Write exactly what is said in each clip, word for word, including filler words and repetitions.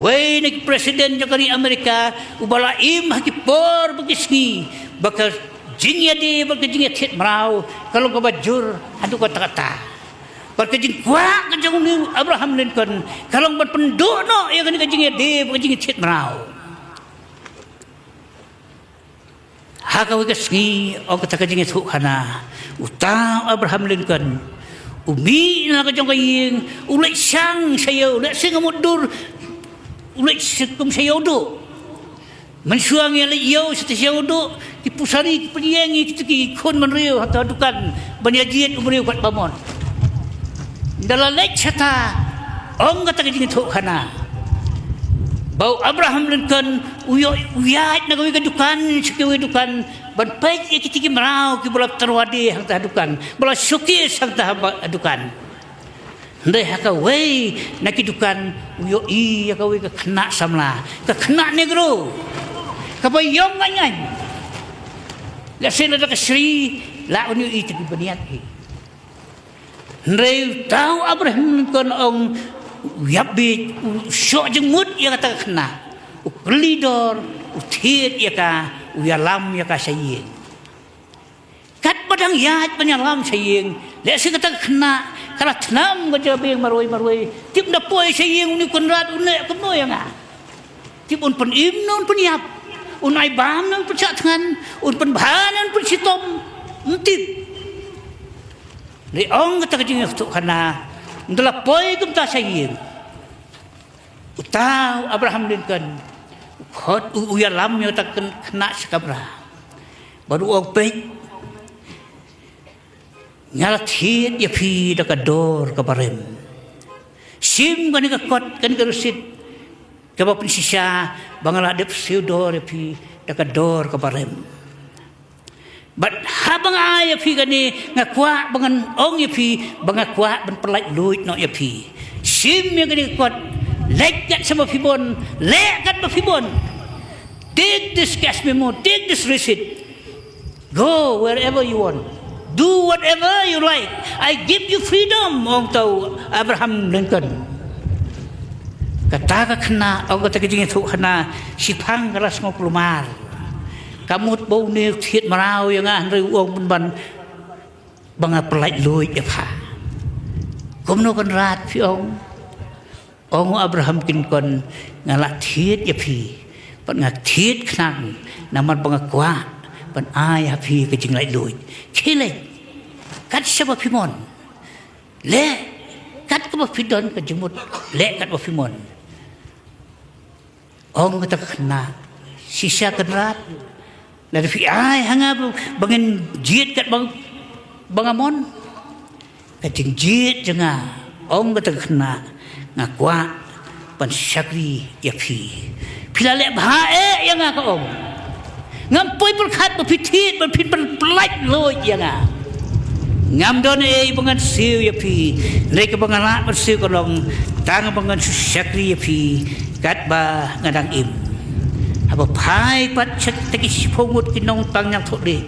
Wei na ki president jong ka ri Amerika, uba la im ha ki por bad ki sngi, ba ka jingïadei bad ka jingïathied mraw ka long kaba jur haduh katta katta. Bad ka jingkwah ka jong u Abraham Lincoln ka long ban pynduh noh ïa kane ka jingïadei bad ka jingïathied mraw. Ha kawei ka sngi, ong kata ka jingïathuhkhana, uta u Abraham Lincoln u mih na la ka jong ka ïing, u leit shang sha ïew, leit sha ka mutdur, u leit sha kum sha ïew duh. Mynshuwa ngi leit ïew sha ïew duh, ki pusari ki pynïeng ïa kito ki khun bynriew ha ta dukan ban ïa jied u briew katba mon. Ynda la leit shata, ong kata ka jingïathuhkhana ba u Abraham Lincoln u ïoh, u ïaid na kawei ka dukan sha kawei dukan ban peit ïa kito ki mraw kiba la tyrwa die hangta ha dukan, ba la showcase hangta ha dukan. Hynrei ha kawei na ki dukan u ïohi ïa kawei ka khynnah samla, ka khynnah negro, kaba ïong ngan ngan. Lehse lada ka shri la un ïohi te ki bniat hi. Hynrei uta u Abraham Lincoln ong u ïap bieit, u shoh jingmut ïa kata ka khynnah, u kylli dor, u thied ïa ka, u ïalam ïa ka sha ïing. Katba dang ïaid ban ïalam sha ïing, lehse kata ka khynnah ka la thnam ka jabieng marwei marwei. Tip ynda poi sha ïing une u Konrad u leh kumno ïa nga. Tip un pynim ne un pynïap, un ai bam ne un pynshah thngan, un pynbha ne un pynshitom. Ym tip. Hynrei ong kata ka jingïathuhkhana, ynda la poi kumta sha ïing, uta u Abraham Lincoln u khot, u, u ïalam ïa uta u khynnah sha kamra bad u ong, peit, nga la thied ïa phi da ka dor kaba rem. Shim kane ka kot, kane ka receipt kaba pynshisha ba nga la dep siew dor ïa phi da ka dor kaba rem. Bad haba nga ai ïa phi kane, nga kwah ba ngan ong ïa phi ba nga kwah ban pyllait luid noh ïa phi. Shim ïa kane ka kot, leit kat shaba phi mon, leh katba phi mon. Take this cash memo, take this receipt. Go wherever you want. Do whatever you like. I give you freedom, ong uta u Abraham Lincoln. Kata ka khynnah, ong kata ka jingïathuhkhana, shiphang ka la sngew kulmar. Ka mut ba une u thied mraw ïa nga, hynrei u ong pynban ba nga pyllait luid ïa pha. Kumno Konrad phi ong? Ong u Abraham Lincoln, nga la thied ïa phi, bad nga thied khnang namar ba nga kwah ban ai ha phi ka jinglait luid. Khie leit kat shaba phi mon. Leh kat kaba phi don ka jingmut, leh katba phi mon. Ong kata ka khynnah, shisha Konrad, lada phi ai ha nga ba, ba ngan jied kat ba, ba nga mon, ka jingjied jong nga, ong kata ka khynnah, nga kwah ban shakri ïa phi. Phi la leh bha eh ïa nga, ka ong. Ngam poi pyrkhat ba phi thied, ba phin pyn-, pyllait luid ïa nga. Ngam don ei ba ngan siew ïa phi, hynrei kaba nga lah ban siew ka long tang ba ngan shu shakri ïa phi katba nga dang im. Haba phai pat sha kita ki shiphew ngut ki nongtang ñiangthohdieng,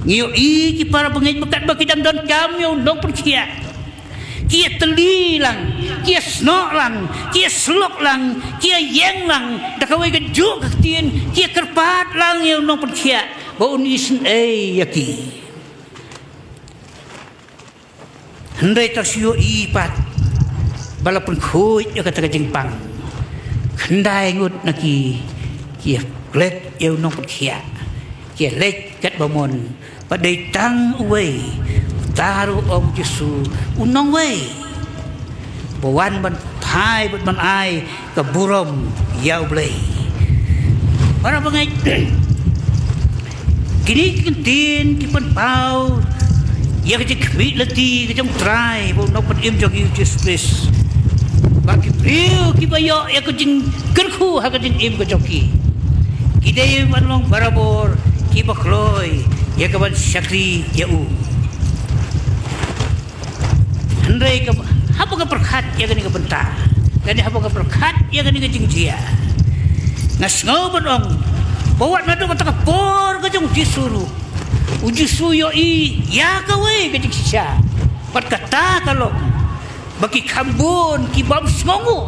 ngi ïohi ki para bangeit ba katba ki dang donkam ïa u nongpynkhiah, ki ïatylli lang, ki ïasnoh lang, ki ïasyllok lang, ki ïaïeng lang da kawei ka juk ka ktien, ki ïakyrpad lang ïa u nongpynkhiah ba un isynei ïa ki. Hynrei tang shu ïohi pat ba la pynkhuid ïa kata ka jingpang, khyndai ngut na ki, ki ïaklet ïa u nongpynkhiah, ki ïaleit katba mon, bad dei tang uwei, uta ruh, ong u Jisu, u nongwei, ba wan ban phai bad ban ai ka burom ïa U Blei. Para bangeit, kine ki ktien ki pynpaw ïa ka jingkhmih lynti ka jong U Trai bad U Nongpynim jong ngi U Jisu Khrist, ba ki briew kiba ïoh ïa ka jingkyrkhu ha ka jingim ka jong ki, ki dei ban long barabor kiba kloi ïa ka ban shakri ïa u. Hynrei ka, haba nga pyrkhat ïa kane ka bynta, lane haba nga pyrkhat ïa kane ka jingjia, nga sngew ban ong ba wat naduh kata ka por ka jong U Jisu ruh, U Jisu u ïohi ïa kawei ka jingshisha. Bad kata ka long ba ki kham bun ki bym sngewnguh.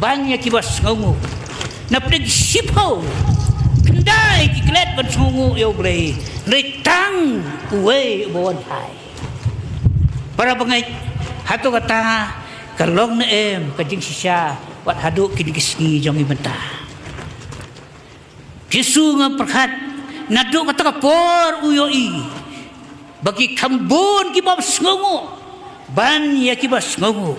Ban ïa kiba sngewnguh. Na pdeng shiphew khyndai ki klet ban sngewnguh ïa U Blei. Hynrei tang uwei uba wan phai. Para bangeit, hato kata ka long ne em ka jingshisha wat haduh kine ki sngi jong ngi mynta? Jisu nga pyrkhat, naduh kata ka por u ïohi ba ki kham bun kiba sngewnguh ban ïa kiba sngewnguh.